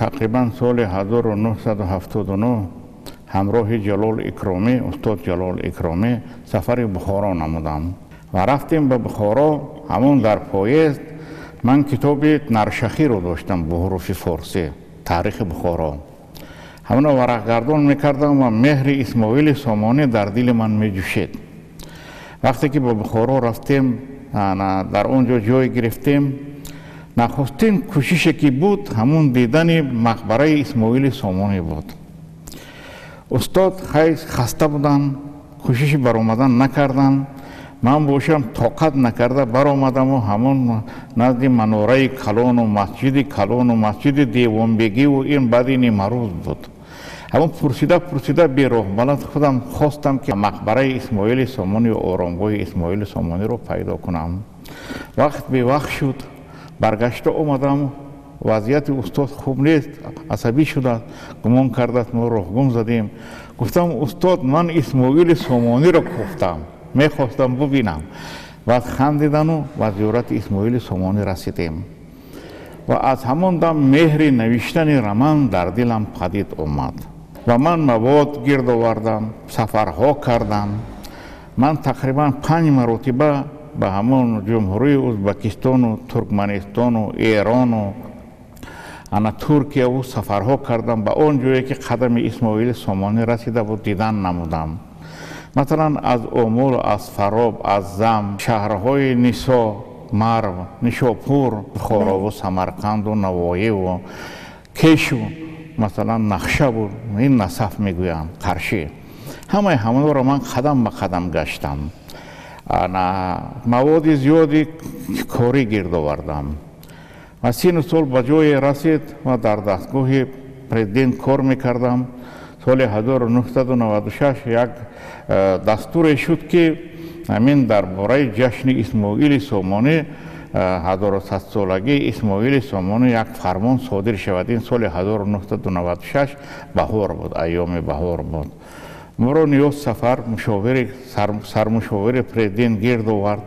тақрибан соли 1979 ҳамроҳи Ҷалол Икромӣ, устод Ҷалол Икромӣ сафари Бухоро намудам ва рафтем ба Бухоро. Ҳамон дар поезд ман китоби Наршахиро доштам бо ҳуруфи форсӣ, таърихи Бухоро. Ҳамонро варақгардон мекардам ва меҳри Исмоили Сомонӣ дар дили ман меҷӯшид. Вақте ки ба Бухоро рафтем, дар он ҷо ҷой гирифтем. Нахустин кӯшише ки буд, ҳамон дидани мақбараи Исмоили Сомонӣ буд. Устод хай хаста буданд, кӯшиши баромадан накарданд. Ман бошам тоқат накарда баромадаму ҳамон назди манораи калону масҷиди калону масҷиди Девонбегиву ин баъди нимарӯз буд. Ҳамон пурсида пурсида бероҳбалад худам хостам, ки мақбараи Исмоили Сомонӣ, оромгоҳи Исмоили Сомониро пайдо кунам. Вақт бевақт шуд, баргашта омадам. Вазъияти устод хуб нест, асабӣ шудааст, гумон кардааст мо роҳгум задем. Гуфтам: «Устод, ман Исмоили Сомониро кофтам, мехостам бубинам». Баъд хандидану ба зиёрати Исмоили Сомонӣ расидем ва аз ҳамон дам меҳри навиштани роман дар дилам падид омад ва ман мавод гирд овардам, сафарҳо кардам. Ман тақрибан 5 маротиба ба ҳамон Ҷумҳурии Узбакистону Туркманистону Эрону ана Туркияву сафарҳо кардам. Ба он ҷое ки қадами Исмоили Сомонӣ расида буд, дидан намудам. Масалан, аз Омул, аз Фароб, аз Зам, шаҳрҳои Нисо, Марв, Нишопур, Бухорову Самарқанду Навоиву Кешу, масалан, Нахшаву ин Насаф мегӯянд, Қаршӣ, ҳамаи ҳамонро ман қадам ба қадам гаштам, маводи зиёди корӣ гирд овардам. Ва сину сол ба ҷое расид ва дар дастгоҳи президент кор мекардам. Соли 1996 як дастуре шуд, ки ҳамин дар бораи ҷашни Исмоили Сомонӣ, 1100-солагии Исмоили Сомонӣ як фармон содир шавад. Ин соли 1996 баҳор буд, айёми баҳор буд. Моро Ниёз Сафар, мушовири сармушовири президент, гирд овард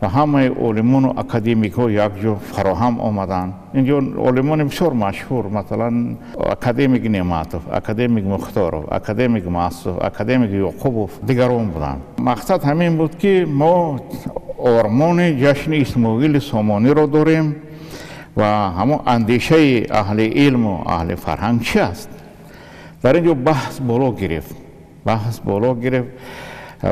ва ҳамаи олимону академикҳо якҷо фароҳам омаданд. Инҷо олимони бисёр машҳур, масалан, академик Неъматов, академик Мухторов, академик Масов, академик Ёқубов, дигарон буданд. Мақсад ҳамин буд, ки мо ормони ҷашни Исмоили Сомониро дорем ва ҳамон андешаи аҳли илму аҳли фарҳанг чи аст. Дар ин ҷо баҳс боло гирифт, баҳс боло гирифт.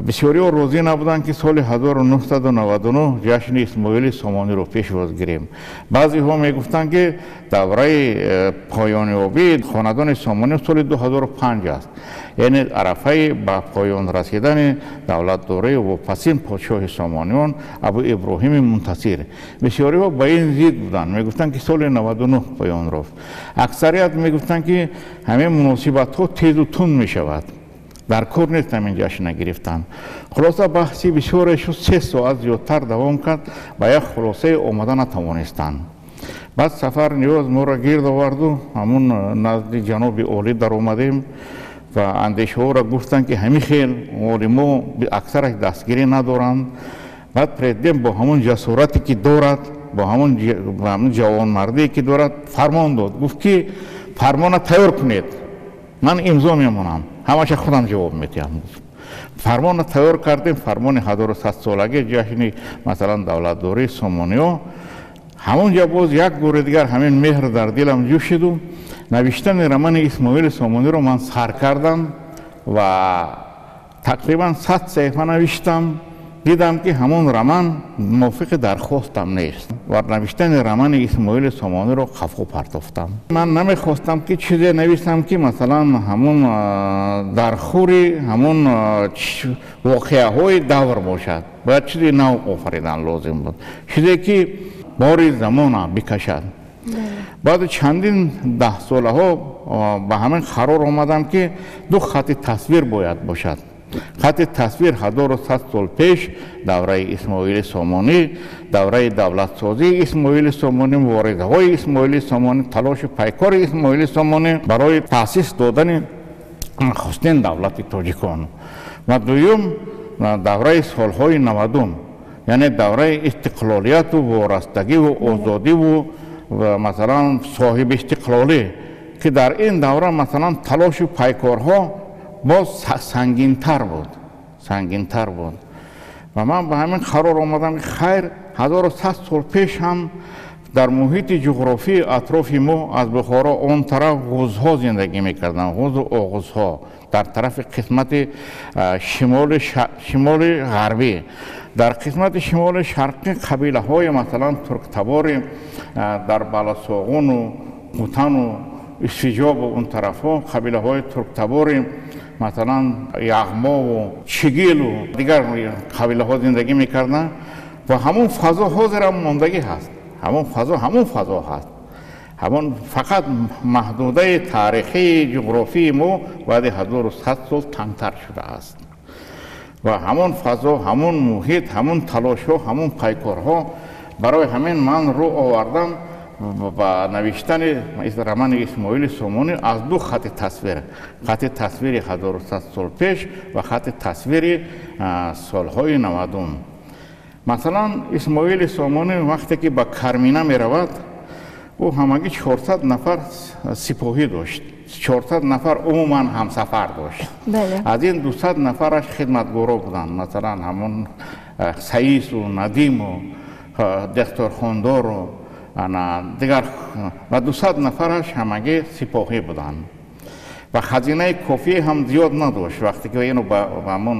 Бисёриҳо розӣ набуданд, ки соли 1999 ҷашни Исмоили Сомониро пешвоз гирем. Баъзеҳо мегуфтанд, ки давраи поёнёбии хонадони Сомонӣ соли 2005 аст, яъне арафаи ба поён расидани давлатдории вопасин подшоҳи Сомониён Абу Иброҳими Мунтасир. Бисёриҳо ба ин зид буданд, мегуфтанд, ки соли 99 поён рафт. Аксарият мегуфтанд, ки ҳамин муносибатҳо тезу тунд мешавад, дар кор нест ҳамин ҷашна гирифтан. Хулоса, баҳси бисёре шуд, 3 соат зиёдтар давом кард, ба як хулосае омада натавонистанд. Баъд Сафар Ниёз моро гирд оварду ҳамун назди ҷаноби олӣ даромадем ва андешаҳоро гуфтанд, ки ҳамин хел олимо аксараш дастгирӣ надоранд. Баъд президент бо ҳамон ҷасорате ки дорад, бо ҳамон ҷавонмардие ки дорад, фармон дод, гуфт ки фармона тайёр кунед, ман имзо мемонам, ҳамаша худам ҷавоб медиҳам. Фармонро тайёр кардем, фармони 1100-солагии ҷашни, масалан, давлатдории Сомониҳо. Ҳамон ҷо боз як бори дигар ҳамин меҳр дар дилам ҷӯшиду навиштани романи Исмоили Сомониро ман сар кардам ва тақрибан 100 саҳифа навиштам. Дидам, ки ҳамон роман мувофиқи дархостам нест ва навиштани романи Исмоили Сомониро қафо партофтам. Ман намехостам, ки чизе нависам, ки, масалан, ҳамон дархӯри ҳамон воқеаҳои давр бошад. Бояд чизи нав офаридан лозим буд, чизе ки бори замона бикашад. Баъди чандин даҳсолаҳо ба ҳамин қарор омадам, ки ду хати тасвир бояд бошад. Хати тасвир 1100 сол пеш, давраи Исмоили Сомонӣ, давраи давлатсозии Исмоили Сомонӣ, муборизаҳои Исмоили Сомонӣ, талошу пайкори Исмоили Сомонӣ барои таъсис додани нахустин давлати тоҷикон, ва дуюм давраи солҳои 90-ум, яъне давраи истиқлолияту ворастагиву озодиву, масалан, соҳиби истиқлолӣ. ки дар ин давра масалан талошу пайкорҳо боз сангинтар буд, сангинтар буд. Ва ман ба ҳамин қарор омадам, ки хайр, 1100 сол пеш ҳам дар муҳити ҷуғрофии атрофи мо аз Бухоро он тараф ғузҳо зиндагӣ мекарданд, ғузу оғузҳо дар тарафи қисмати шимоли ғарбӣ, дар қисмати шимоли шарқӣ қабилаҳои масалан турктабори дар Баласоғуну Қутану Исфиҷобу он тарафҳо қабилаҳои турктабори масалан Яғмову Чигилу дигар қабилаҳо зиндагӣ мекарданд ва ҳамон фазо ҳозирам мондагӣ ҳаст. Ҳамон фазо, ҳамон фазо ҳаст. Ҳамон фақат маҳдудаи таърихии ҷуғрофии мо баъди 1100 сол тангтар шудааст ва ҳамон фазо, ҳамон муҳит, ҳамон талошҳо, ҳамон пайкорҳо. Барои ҳамин ман рӯ овардам ба навиштани романи Исмоили Сомонӣ аз ду хати тасвир: хати тасвири 1100 сол пеш ва хати тасвири солҳои 90. Масалан, Исмоили Сомонӣ вақте ки ба Кармина меравад, ӯ ҳамагӣ 400 нафар сипоҳӣ дошт, 400 нафар умуман ҳамсафар дошт. Аз ин 200 нафараш хидматгоро буданд, масалан ҳамон Саису Надиму Дехторхондору дигар, ва 200 нафараш ҳамагӣ сипоҳӣ буданд ва хазинаи кофӣ ҳам зиёд надошт. Вақте ки ино ба ҳамон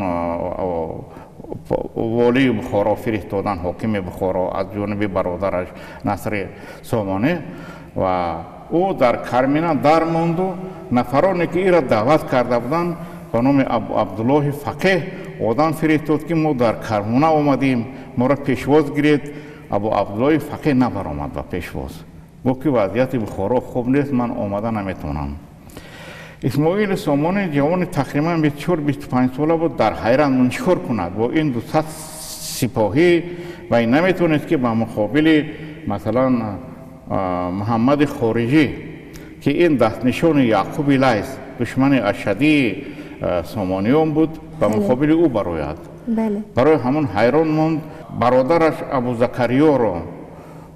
волии Бухоро фиристодан, ҳокими Бухоро аз ҷониби бародараш Насри Сомонӣ, ва ӯ дар Кармина дармонду нафароне ки иро даъват карда буданд ба номи Абдуллоҳи Фақеҳ одам фиристод, ки мо дар Кармона омадем, моро пешвоз гиред. Абу Абдуллоҳи Фақеҳ набаромад ба пешвоз, гуфт ки вазъияти Бухоро хуб нест, ман омада наметавонам. Исмоили Сомонӣ ҷавони тақрибан 24-25 сола буд, дар ҳайрат мон чӣ кор кунад бо ин 200 сипоҳӣ ва ин наметавонист ки ба муқобили масалан Муҳаммади Хориҷӣ, ки ин дастнишони Яъқуби Лайс, душмани ашадии сомониён буд, ба муқобили ӯ барояд. Барои ҳамон ҳайрон монд. Бародараш Абу Закариёро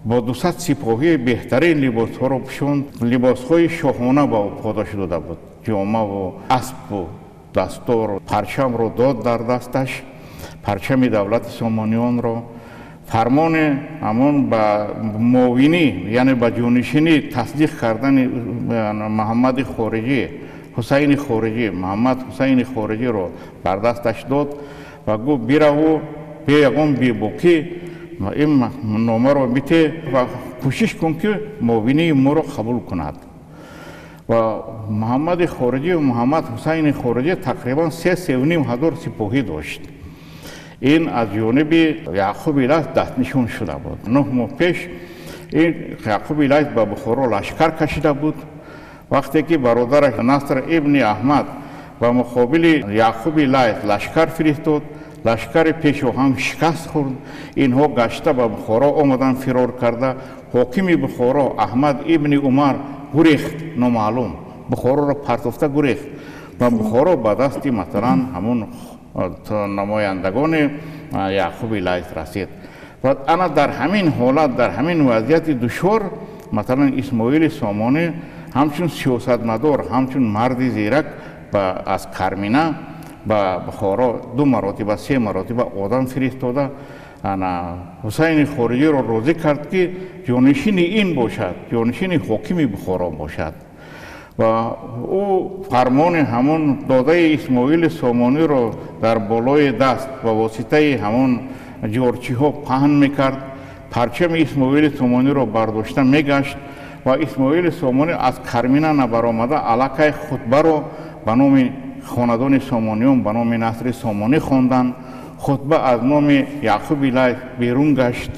бо 200 сипоҳии беҳтарин либосҳоро пӯшонд, либосҳои шоҳона ба ӯ подош дода буд, ҷомаву аспу дастору парчамро дод дар дасташ, парчами давлати сомониёнро. Фармони ҳамон ба муовинӣ, яъне ба ҷонишинӣ тасдиқ кардани Муҳаммади Хориҷӣ, Ҳусайни Хориҷӣ, Муҳаммад Ҳусайни Хориҷиро бар дасташ дод ва гуфт: бираву бе ягон бебокӣ ин номаро бите ва кӯшиш кун ки муовинии моро қабул кунад. Ва Муҳаммади Хориҷӣ, Муҳаммад Ҳусайни Хориҷӣ тақрибан 3-3,5 ҳазор сипоҳӣ дошт. Ин аз ҷониби Яъқуби Лайс дастнишон шуда буд. 9 моҳ пеш ин Яъқуби Лайс ба Бухоро лашкар кашида буд. Вақте ки бародараш Наср ибни Аҳмад ба муқобили Яъқуби Лайс лашкар фиристод, лашкари пешоҳанг шикаст хӯрд. Инҳо гашта ба Бухоро омаданд фирор карда. Ҳокими Бухоро Аҳмад ибни Умар гурехт, номаълум, Бухороро партофта гурехт ва Бухоро ба дасти масалан ҳамон намояндагони Яъқуби Лайс расид. Ва ана дар ҳамин ҳолат, дар ҳамин вазъияти душвор, масалан Исмоили Сомонӣ ҳамчун сиёсатмадор, ҳамчун марди зирак аз Кармина ба Бухоро 2 маротиба, 3 маротиба одам фиристода, ана Ҳусайни Хориҷиро розӣ кард, ки ҷонишини ин бошад, ҷонишини ҳокими Бухоро бошад. Ва ӯ фармони ҳамон додаи Исмоили Сомониро дар болои даст ба воситаи ҳамон ҷорчиҳо паҳн мекард, парчами Исмоили Сомониро бардошта мегашт ва Исмоили Сомонӣ аз Кармина набаромада аллакай хутбаро ба номи хонадони сомониён, ба номи Насри Сомонӣ хонданд. Хутба аз номи Яъқуби Лайс берун гашт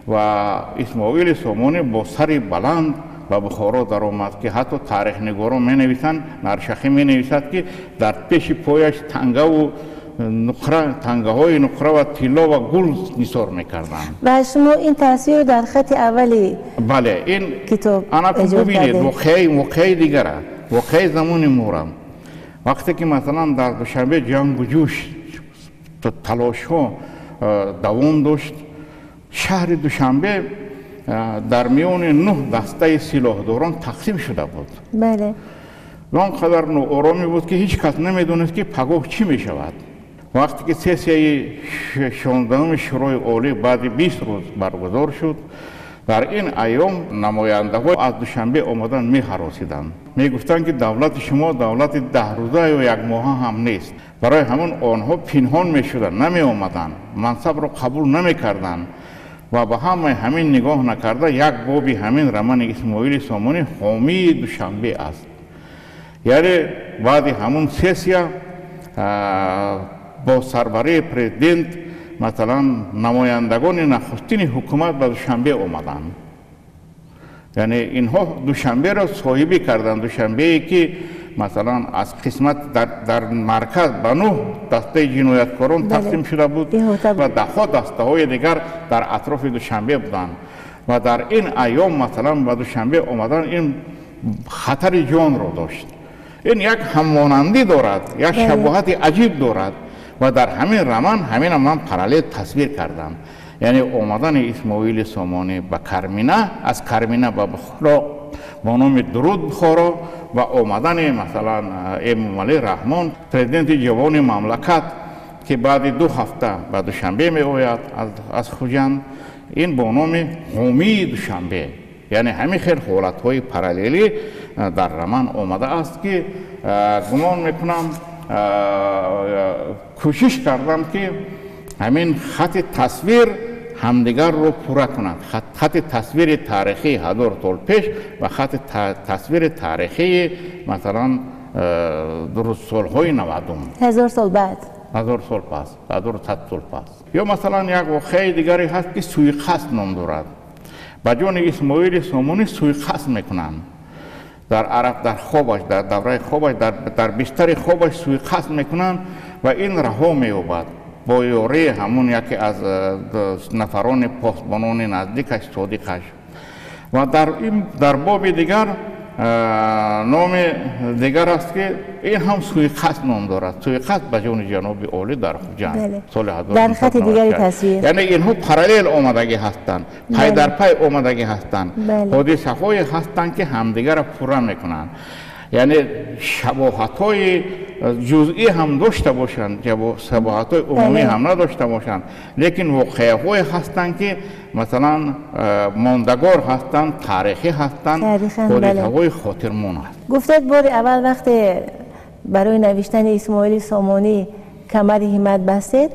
ва Исмоили Сомонӣ бо сари баланд ба Бухоро даромад, ки ҳатто таърихнигорон менависанд, Наршахӣ менависад, ки дар пеши пояш тангаву нуқра, тангаҳои нуқра ва тилло ва гул нисор мекарданд. Ва шумо ин тасвирро дар хати аввали бале, ин китоб ана эҷод бубинед, кардед. Воқеаи дигара, воқеаи замони мурам. Вақте ки масалан дар Душанбе ҷангу ҷӯш, талошҳо давом дошт, шаҳри Душанбе дар миёни 9 дастаи силоҳдорон тақсим шуда буд. Бале. Он қадар ноороми буд, ки ҳеҷ кас намедонист, ки пагоҳ чӣ мешавад. Вақте ки сессияи 16-уми Шӯрои Олӣ баъди 20 рӯз баргузор шуд, дар ин айём намояндаҳо аз Душанбе омадан меҳаросиданд. Мегуфтанд, ки давлати шумо давлати 10 рӯза ё якмоҳа ҳам нест. Барои ҳамон онҳо пинҳон мешуданд, намеомаданд, мансабро қабул намекарданд. Ва ба ҳамаи ҳамин нигоҳ накарда, як боби ҳамин романи Исмоили Сомонӣ ҳомии Душанбе аст. Яъне баъди ҳамун сессия бо сарварии президент, масалан, намояндагони нахустини ҳукумат ба Душанбе омаданд. Яъне инҳо Душанберо соҳибӣ карданд. Душанбее, ки масалан аз қисмат дар марказ ба нӯҳ дастаи ҷинояткорон тақсим шуда буд ва даҳҳо дастаҳои дигар дар атрофи Душанбе буданд. Ва дар ин айём, масалан, ба Душанбе омадан ин хатари ҷонро дошт. Ин як ҳаммонандӣ дорад, як шабоҳати аҷиб дорад. Ва дар ҳамин роман ҳамина ман параллел тасвир кардам. Яъне омадани Исмоили Сомонӣ ба Кармина, аз Кармина ба Бухоро бо номи «Дуруд, Бухоро» ва омадани, масалан, Эмомалӣ Раҳмон, президенти ҷавони мамлакат, ки баъди 2 ҳафта ба Душанбе меояд аз Хуҷанд, ин бо номи «Ҳомии Душанбе». Яъне ҳамин хел ҳолатҳои параллелӣ дар роман омадааст, ки гумон мекунам, кӯшиш кардам, ки ҳамин хати тасвир ҳамдигарро пурра кунад, хати тасвири таърихии 1000 сол пеш ва хати тасвири таърихии, масалан, солҳои 90-ум. 1000 сол баъд. 1000 сол пас, 1100 сол пас. Ё масалан, як воқеаи дигаре ҳаст, ки суиқасд ном дорад. Ба ҷони Исмоили Сомонӣ суиқасд мекунанд. Дар араб дар хобаш, дар давраи хобаш, дар бистари хобаш суиқасд мекунанд ва ин раҳо меёбад бо ёрии ҳамун яке аз нафарони посбонони наздикаш, содиқаш. Ва дар боби дигар номи дигар аст, ки ин ҳам суиқасд ном дорад, суиқасд ба ҷони ҷаноби олӣ дар Хуҷанд соли Дар хати дигари тасвир. Яъне инҳо параллел омадагӣ ҳастанд, пай дар пай омадагӣ ҳастанд, ҳодисаҳое ҳастанд, ки ҳамдигарро пурра мекунанд. Яъне шабоҳатҳои ҷузъӣ ҳам дошта бошанд, шабоҳатҳои умумӣ ҳам надошта бошанд, лекин воқеаҳое ҳастанд, ки масалан мондагор ҳастанд, таърихӣ ҳастанд, ҳодисаҳои хотирмон аст. Гуфтед, бори аввал вақте барои навиштани Исмоили Сомонӣ камари ҳиммат бастед,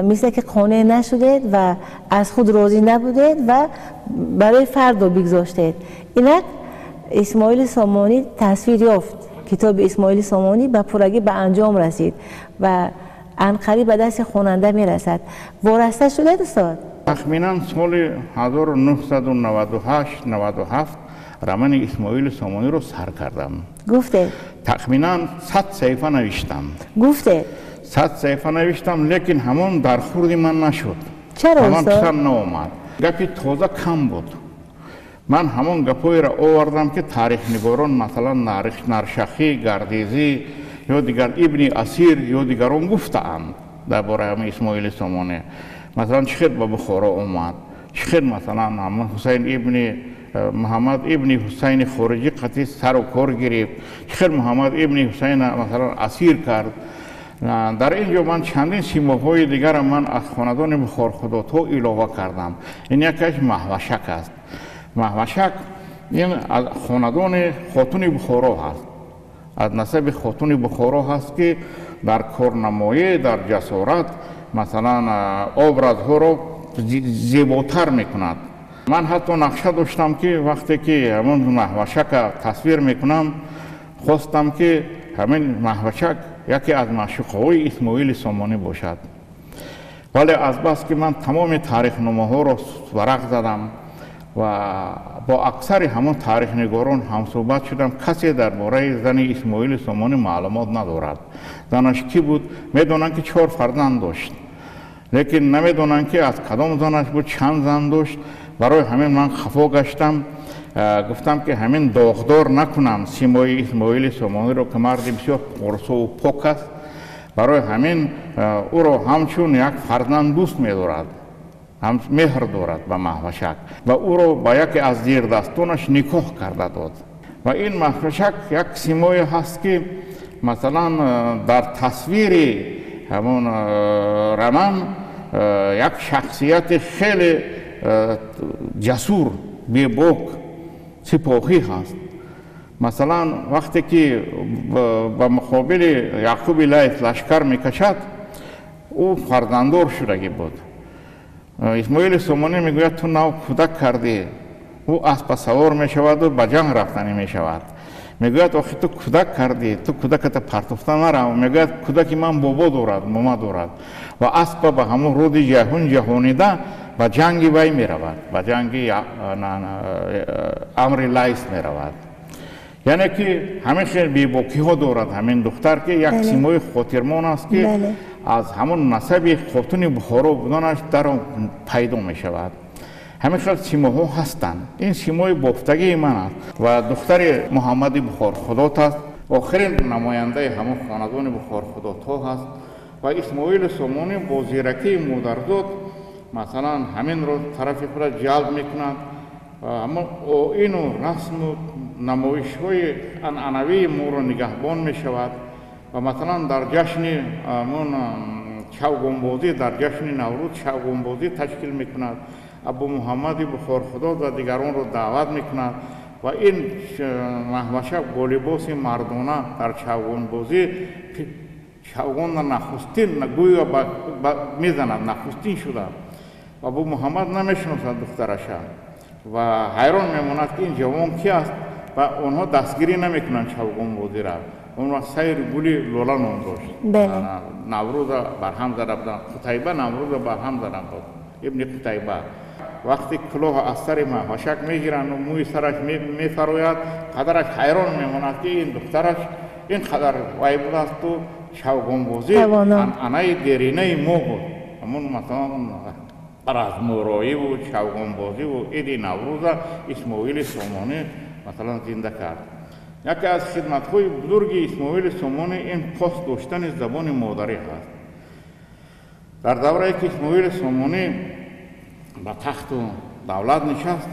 мисле ки қонеъ нашудед ва аз худ розӣ набудед ва барои фардо бигзоштед. Инак Исмоили Сомонӣ тасвир ёфт, китоби Исмоили Сомонӣ ба пуррагӣ ба анҷом расид ва анқариб ба дасти хонанда мерасад. Вораста шудед, устод? Тахминан соли 1998-97 романи Исмоили Сомониро сар кардам. Гуфтед. Тахминан 100 саҳифа навиштам. Гуфтед. 100 саҳифа навиштам, лекин ҳамон дар хурди ман нашуд. Чаро? Ҳамон писанд наомад, гапи тоза кам буд. Ман ҳамон гапҳоеро овардам, ки таърихнигорон, масалан, Наршахӣ, Гардезӣ ё дигар Ибни Асир ё дигарон гуфтаанд дар бораи ҳамин Исмоили Сомонӣ, масалан, чӣ хел ба Бухоро омад, чӣ хел, масалан, ҳамон Ҳусайн ибни Муҳаммад ибни Ҳусайни хориҷӣ қатъи сару кор гирифт, чӣ хел Муҳаммад ибни Ҳусайна, масалан, асир кард. Дар ин ҷо ман чандин симоҳои дигарам ман аз хонадони Бухорхудотҳо илова кардам. Ин якаш Маҳвашак аст. Маҳвашак ин аз хонадони хотуни Бухоро ҳаст, аз насаби хотуни Бухоро ҳаст, ки дар корнамоӣ, дар ҷасорат, масалан, образҳоро зеботар мекунад. Ман ҳатто нақша доштам, ки вақте ки ҳамон Маҳвашака тасвир мекунам, хостам, ки ҳамин Маҳвашак яке аз маъшуқаҳои Исмоили Сомонӣ бошад. Вале азбаски ман тамоми таърихномаҳоро варақ задам ва бо аксари ҳамон таърихнигорон ҳамсӯҳбат шудам, касе дар бораи зани Исмоили Сомонӣ маълумот надорад. Занаш кӣ буд? Медонанд, ки чор фарзанд дошт, лекин намедонанд, ки аз кадом занаш буд, чанд зан дошт. Барои ҳамин ман хафо гаштам, гуфтам, ки ҳамин доғдор накунам симои Исмоили Сомониро, ки марди бисёр порсову пок аст. Барои ҳамин ӯро ҳамчун як фарзанд дӯст медорад. Ҳам меҳр дорад ба Маҳвашак ва ӯро ба яке аз зердастонаш никоҳ карда дод. Ва ин Маҳвашак як симое ҳаст, ки масалан дар тасвири ҳамон роман як шахсияти хеле ҷасур, бебок, сипоҳӣ ҳаст. Масалан, вақте ки ба муқобили Яъқуби Лайс лашкар мекашад, ӯ фарзанддор шудагӣ буд. Исмоили Сомонӣ мегӯяд: «Ту нав кӯдак кардӣ». Ӯ аспа савор мешаваду ба ҷанг рафтанӣ мешавад. Мегӯяд: «Охи, ту кӯдак кардӣ, ту кӯдаката партофта нарав». Мегӯяд: «Кӯдаки ман бобо дорад, мома дорад». Ва аспа ба ҳамон руди Ҷайҳун ҷаҳонида, ба ҷанги вай меравад, ба ҷанги Амри Лайс меравад. Яъне ки ҳамин хел бебокиҳо дорад ҳамин духтар, ки як симои хотирмон аст, ки аз ҳамон насаби хотуни Бухоро буданаш дар он пайдо мешавад. Ҳамин хел симоҳо ҳастанд. Ин симои бофтагии ман аст. Ва духтари Муҳаммади Бухорхудот аст, охирин намояндаи ҳамон хонадони Бухорхудотҳо ҳаст. Ва Исмоили Сомонӣ бо зиракии модарзод масалан ҳаминро тарафи худа ҷалб мекунад, ҳамон оину расму намоишҳои анъанавии моро нигаҳбон мешавад. Ва масалан дар ҷашни ҳамон чавгонбозӣ, дар ҷашни Наврӯз чавгонбозӣ ташкил мекунад, Абу Муҳаммади Бухорхудод ва дигаронро даъват мекунад. Ва ин Маҳвашак бо либоси мардона дар чавгонбозӣ чавгонна нахустин гӯё мезанад, нахустин шуда. Абу Муҳаммад намешиносад духтараша ва ҳайрон мемонад, ки ин ҷавон ки аст. Ва онҳо дастгирӣ намекунанд чавгонбозира. Он вақт сайри гули лола ном дошт. Наврӯза барҳам зада буданд, Қутайба Наврӯза барҳам зада буд, Ибни Қутайба. Вақте кулоҳ аз сари Маҳвашак мегиранду мӯи сараш мефарояд, падараш ҳайрон мемонад, ки ин духтараш ин қадар вай будасту чавгонбозӣ анъанаи деринаи мо буд. Ҳамон масалан размороиву чавгонбозиву иди Наврӯза Исмоили Сомонӣ масалан зинда кард. Яке аз хидматҳои бузурги Исмоили Сомонӣ ин пос доштани забони модарӣ ҳаст. Дар даврае ки Исмоили Сомонӣ ба тахту давлат нишаст,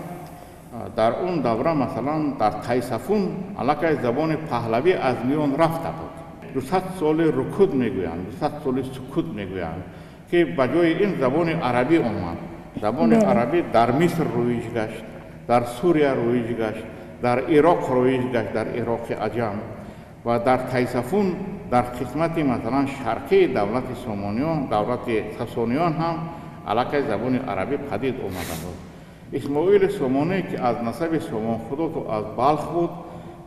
дар он давра масалан дар Тайсафун аллакай забони паҳлавӣ аз миён рафта буд. 200 соли рукуд мегӯянд, 200 соли сукут мегӯянд, ки ба ҷои ин забони арабӣ омад. Забони арабӣ дар Миср рӯиҷ гашт, дар Сурия рӯиҷ гашт, дар Ироқ рӯиҷ гашт, дар Ироқи Аҷам. Ва дар Тайсафун, дар қисмати масалан шарқии давлати Сомониён, давлати Сасониён ҳам аллакай забони арабӣ падид омада буд. Исмоили Сомонӣ, ки аз насаби Сомонхудоту аз Балх буд,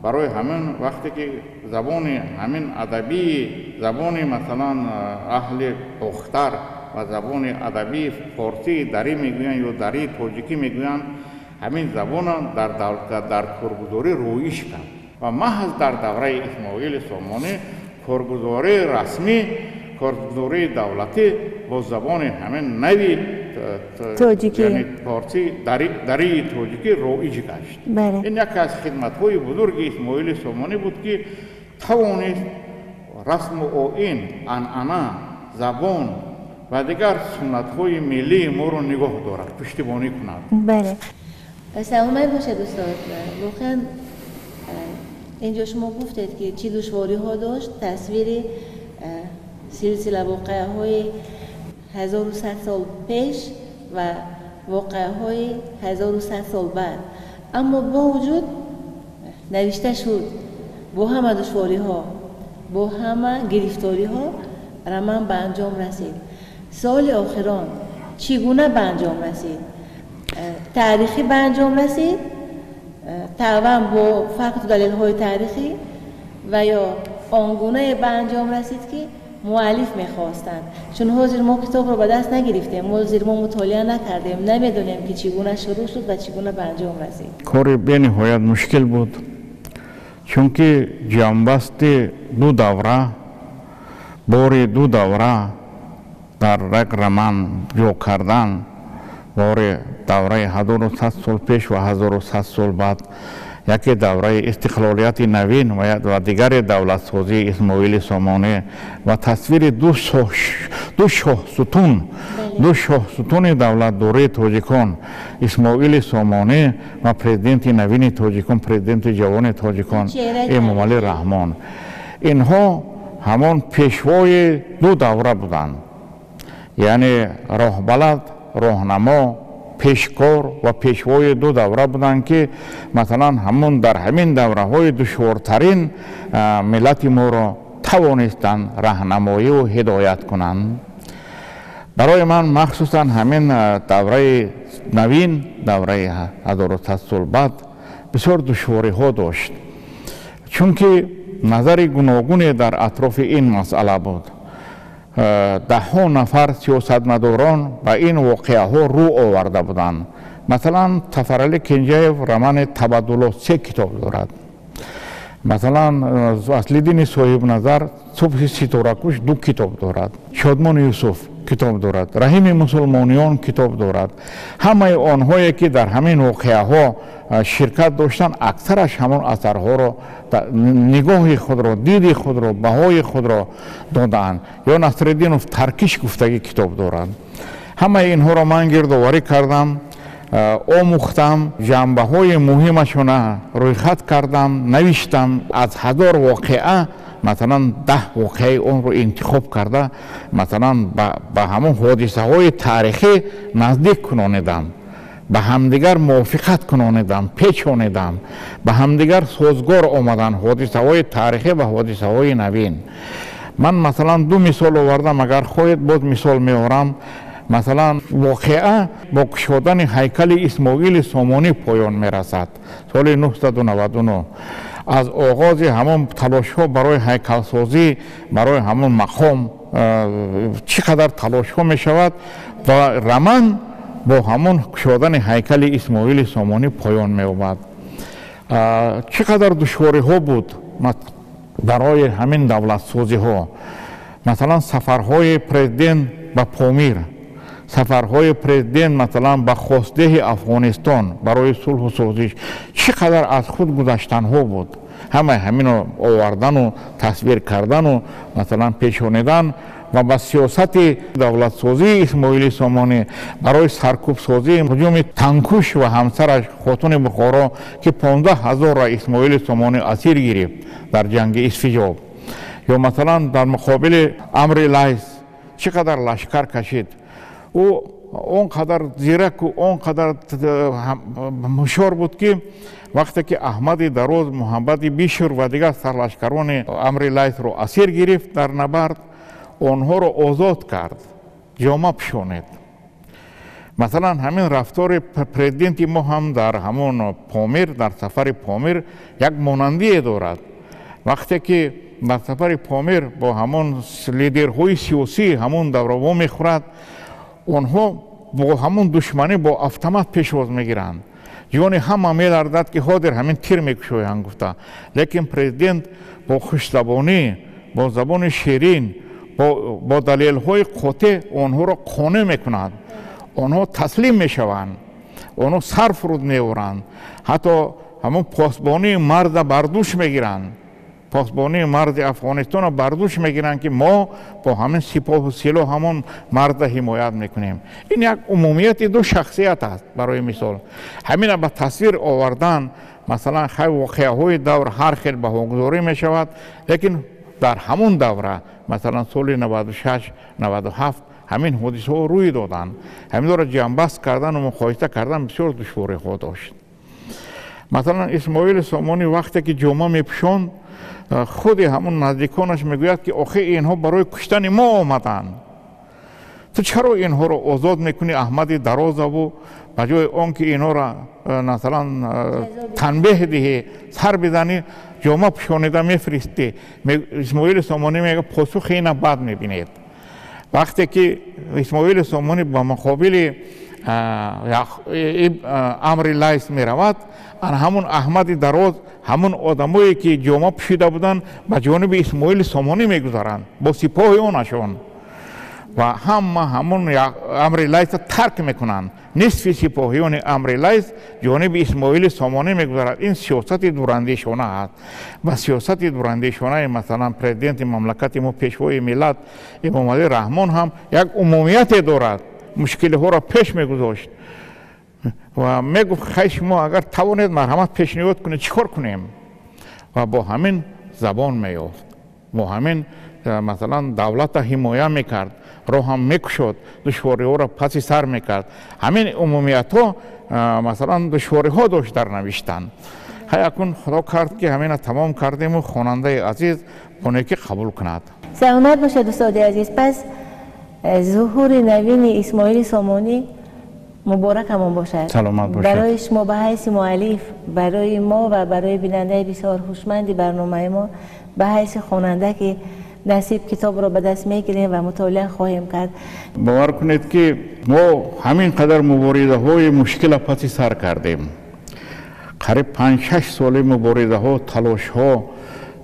барои ҳамин вақте ки забони ҳамин адабии забони масалан аҳли Бохтар ва забони адабии форсии дарӣ мегӯянд ё дарии тоҷикӣ мегӯянд, ҳамин забона дар коргузорӣ рӯиш кард. Ва маҳз дар давраи Исмоили Сомонӣ коргузории расмӣ, коргузории давлатӣ бо забони ҳамин нави форсӣ дарии тоҷикӣ роиҷ гашт. Ин яке аз хидматҳои бузурги Исмоили Сомонӣ буд, ки тавонист расму оин, анъана, забон ва дигар суннатҳои миллии моро нигоҳ дорад, пуштибонӣ кунад. Бале, саломат бошед, устод. Воқеан, инҷо шумо гуфтед, ки чӣ душвориҳо дошт тасвири силсила воқеаҳои 1100 сол пеш ва воқеаҳои 1100 сол баъд, аммо бо вуҷуд навишта шуд. Бо ҳама душвориҳо, бо ҳама гирифториҳо роман ба анҷом расид. Суоли охирон: чӣ гуна ба анҷом расид? Таърихӣ ба анҷом расид, тавъан бо факту далелҳои таърихӣ, ва ё он гунае ба анҷом расид, ки муаллиф мехостанд? Чун ҳозир мо китобро ба даст нагирифтем, ҳозир мо мутолиа накардем, намедонем, ки чӣ гуна шурӯъ шуд ва чӣ гуна ба анҷом расид. Кори бениҳоят мушкил буд, чунки ҷамъбасти ду давра, бори ду давра дар як роман ҷо кардан, бори давраи 1100 сол пеш ва 1100 сол баъд. Яке давраи истиқлолияти навин ва дигари давлатсозии Исмоили Сомонӣ ва тасвири ду шоҳсутун, ду шоҳсутуни давлатдории тоҷикон, Исмоили Сомонӣ ва президенти навини тоҷикон, президенти ҷавони тоҷикон Эмомалӣ Раҳмон. Инҳо ҳамон пешвои ду давра буданд, яъне роҳбалад, роҳнамо, пешкор ва пешвои ду давра буданд, ки масалан ҳамон дар ҳамин давраҳои душвортарин миллати моро тавонистанд раҳнамоиву ҳидоят кунанд. Барои ман махсусан ҳамин давраи навин, давраи 1100 сол баъд бисёр душвориҳо дошт, чунки назари гуногуне дар атрофи ин масъала буд. Даҳҳо нафар сиёсатмадорон ба ин воқеаҳо рӯ оварда буданд. Масалан, Сафаралӣ Кенҷаев романи Табаддулот се китоб дорад. Масалан, Аслиддини Соҳибназар Субҳи ситоракуш ду китоб дорад. Шодмон Юсуф китоб дорад, Раҳими мусулмониён китоб дорад. Ҳамаи онҳое ки дар ҳамин воқеаҳо ширкат доштанд, аксараш ҳамон асарҳоро, нигоҳи худро, диди худро, баҳои худро додаанд. Ё Насриддинов Таркиш гуфтагӣ китоб дорад. Ҳамаи инҳоро ман гирдоварӣ кардам, омӯхтам, ҷанбаҳои муҳимашона рӯйхат кардам, навиштам. Аз 1000 воқеа масалан 10 воқеаи онро интихоб карда, масалан ба ҳамон ҳодисаҳои таърихӣ наздик кунонидам, ба ҳамдигар мувофиқат кунонидам, печонидам, ба ҳамдигар созгор омаданд ҳодисаҳои таърихӣ ва ҳодисаҳои навин. Ман масалан ду мисол овардам, агар хоҳед боз мисол меорам. Масалан, воқеа бо кушодани ҳайкали Исмоили Сомонӣ поён мерасад соли 999. Аз оғози ҳамон талошҳо барои ҳайкалсозӣ, барои ҳамон мақом чӣ қадар талошҳо мешавад ва роман бо ҳамон кушодани ҳайкали Исмоили Сомонӣ поён меёбад. Чӣ қадар душвориҳо буд барои ҳамин давлатсозиҳо. Масалан, сафарҳои президент ба Помир, сафарҳои президент масалан ба хосдеҳи Афғонистон барои сулҳу созиш, чӣ қадар аз худ гузаштанҳо буд. Ҳамаи ҳаминро овардану тасвир кардану масалан пешонидан ва ба сиёсати давлатсозии Исмоили Сомонӣ барои саркӯбсозии ҳуҷуми Танкуш ва ҳамсараш Хотуни Бухоро, ки 15 000-ро Исмоили Сомонӣ асир гирифт дар ҷанги Исфиҷоб, ё масалан дар муқобили Амри Лайс чӣ қадар лашкар кашид. Ӯ он қадар зираку он қадар ҳушёр буд, ки вақте ки Аҳмади Дароз, Муҳаммади Бишр ва дигар сарлашкарони Амри Лайсро асир гирифт дар набард, онҳоро озод кард, ҷома пӯшонид. Масалан, ҳамин рафтори президенти мо ҳам дар ҳамон Помир, дар сафари Помир як монандие дорад. Вақте ки дар сафари Помир бо ҳамон лидерҳои сиёсӣ ҳамон давра вомехӯрад, онҳо бо ҳамон душманӣ бо автомат пешвоз мегиранд. Ҷони ҳама мелардад, ки ҳозир ҳамин тир мекушоянд гуфта. Лекин президент бо хушзабонӣ, бо забони ширин, бо далелҳои қотеъ онҳоро қонеъ мекунад. Онҳо таслим мешаванд, онҳо сар фуруд меоранд, ҳатто ҳамон посбонии марза бардӯш мегиранд, посбонии марзи Афғонистонро бардӯш мегиранд, ки мо бо ҳамин сипоҳу силоҳ ҳамон марза ҳимоят мекунем. Ин як умумияти ду шахсият аст. Барои мисол, ҳамина ба тасвир овардан, масалан, хай воқеаҳои давр ҳар хел баҳогузорӣ мешавад, лекин дар ҳамон давра, масалан соли 96, 97 ҳамин ҳодисаҳо рӯй доданд. Ҳаминро ҷамъбаст кардану муқоиса кардан бисёр душвориҳо дошт. Масалан, Исмоили Сомонӣ вақте ки ҷома мепӯшонд, худи ҳамон наздиконаш мегӯяд, ки охи инҳо барои куштани мо омаданд, ту чаро инҳоро озод мекунӣ Аҳмади Дарозаву, ба ҷои он ки инҳоро масалан танбеҳ диҳӣ, сар бизанӣ, ҷома пӯшонида мефиристӣ. Исмоили Сомонӣ мегӯяд, посухи ина бад мебинед. Вақте ки Исмоили Сомонӣ ба муқобили Амри Лайс меравад, ҳамон Аҳмади Дароз, ҳамон одамое ки ҷома пӯшида буданд, ба ҷониби Исмоили Сомонӣ мегузаранд бо сипоҳи онашон. Ва ҳама ҳамон Амри Лайса тарк мекунанд. Нисфи сипоҳиёни Амри Лайс ҷониби Исмоили Сомонӣ мегузарад. Ин сиёсати дурандешона аст ва сиёсати дурандешонаи, масалан, президенти мамлакати мо, пешвои миллат Эмомалӣ Раҳмон ҳам як умумияте дорад. Мушкилиҳоро пеш мегузошт ва мегуфт: «Хай, шумо агар тавонед, марҳамат, пешниҳод кунед, чӣ кор кунем?» Ва бо ҳамин забон меёфт, бо ҳамин, масалан, давлатро ҳимоя мекард, роҳам мекушод, душвориҳоро паси сар мекард. Ҳамин умумиятҳо, масалан, душвориҳо дошт дар навиштан. Хай, акун Худо кард, ки ҳамина тамом кардему хонандаи азиз бо некӣ қабул кунад. Саломат бошед, устоди азиз. Пас зуҳури навини Исмоили Сомонӣ муборакамон бошад. Саломат бошед. Барои шумо ба ҳайси муаллиф, барои мо ва барои бинандаи бисёр ҳушманди барномаи мо ба ҳайси хонанда, ки насиб китобро ба даст мегирем ва мутолиа хоҳем кард. Бовар кунед, ки мо ҳамин қадар муборизаҳои мушкила паси сар кардем, қариб 5-6 соли муборизаҳо, талошҳо,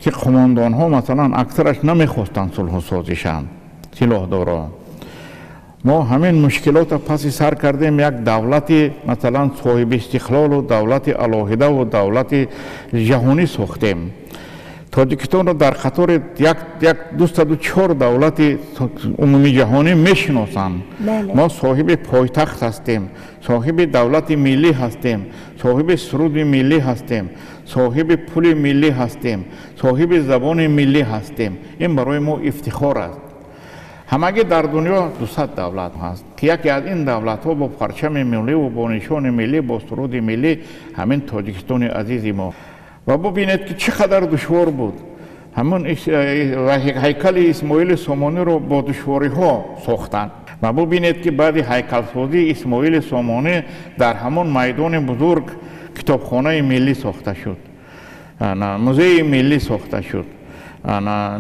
ки қумондонҳо, масалан, аксараш намехостанд сулҳу созишанд, силоҳдоро. Мо ҳамин мушкилотро паси сар кардем, як давлати, масалан, соҳиби истиқлолу давлати алоҳидаву давлати ҷаҳонӣ сохтем. Тоҷикистонро дар қатори 204 давлати умумиҷаҳонӣ мешиносанд. Мо соҳиби пойтахт ҳастем, соҳиби давлати миллӣ ҳастем, соҳиби суруди миллӣ ҳастем, соҳиби пули миллӣ ҳастем, соҳиби забони миллӣ ҳастем. Ин барои мо ифтихор аст. Ҳамагӣ дар дунё 200 давлат ҳаст, ки яке аз ин давлатҳо бо парчами милливу бо нишони миллӣ, бо суруди миллӣ ҳамин Тоҷикистони азизи мо. Ва бубинед, ки чӣ қадар душвор буд. Ҳамон ҳайкали Исмоили Сомониро бо душвориҳо сохтанд. Ва бубинед, ки баъди ҳайкалсозии Исмоили Сомонӣ дар ҳамон майдони бузург китобхонаи миллӣ сохта шуд, музеи миллӣ сохта шуд,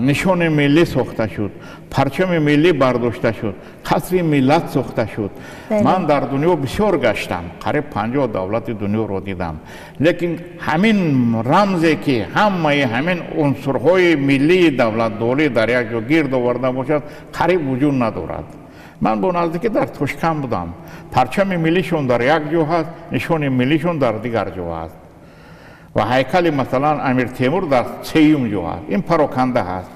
нишони миллӣ сохта шуд, парчами миллӣ бардошта шуд, қасри миллат сохта шуд. Ман дар дунё бисёр гаштам, қариб 50 давлати дунёро дидам, лекин ҳамин рамзе, ки ҳамаи ҳамин унсурҳои миллии давлатдорӣ дар як ҷо гирд оварда бошад, қариб вуҷуд надорад. Ман бо наздикӣ дар Тошканд будам. Парчами миллишон дар як ҷо ҳаст, нишони миллишон дар дигар ҷо ҳаст ва ҳайкали, масалан, Амир Темур дар сеюм ҷо ҳаст. Ин пароканда ҳаст.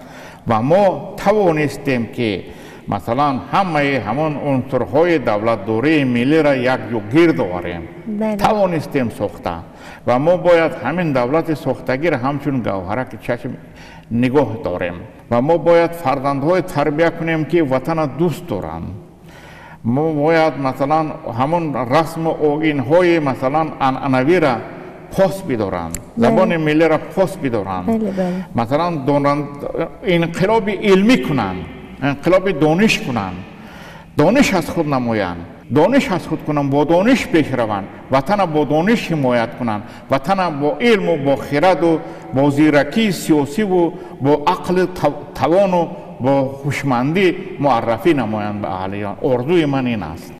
Ва мо тавонистем, ки, масалан, ҳамаи ҳамон унсурҳои давлатдории миллиро якҷо гирд оварем, тавонистем сохта. Ва мо бояд ҳамин давлати сохтагиро ҳамчун гавҳараки чашм нигоҳ дорем. Ва мо бояд фарзандҳое тарбия кунем, ки ватана дӯст доранд. Мо бояд, масалан, ҳамон расму оинҳои, масалан, анъанавиро пос бидоранд, забони миллиро пос бидоранд, масалан, инқилоби илмӣ кунанд, инқилоби дониш кунанд, дониш аз худ намоянд, дониш аз худ кунанд, бо дониш пеш раванд, ватана бо дониш ҳимоят кунанд, ватана бо илму бо хираду бо зиракии сиёсиву бо ақли тавону бо ҳушмандӣ муаррафӣ намоянд ба аҳлиён. Орзуи ман ин аст.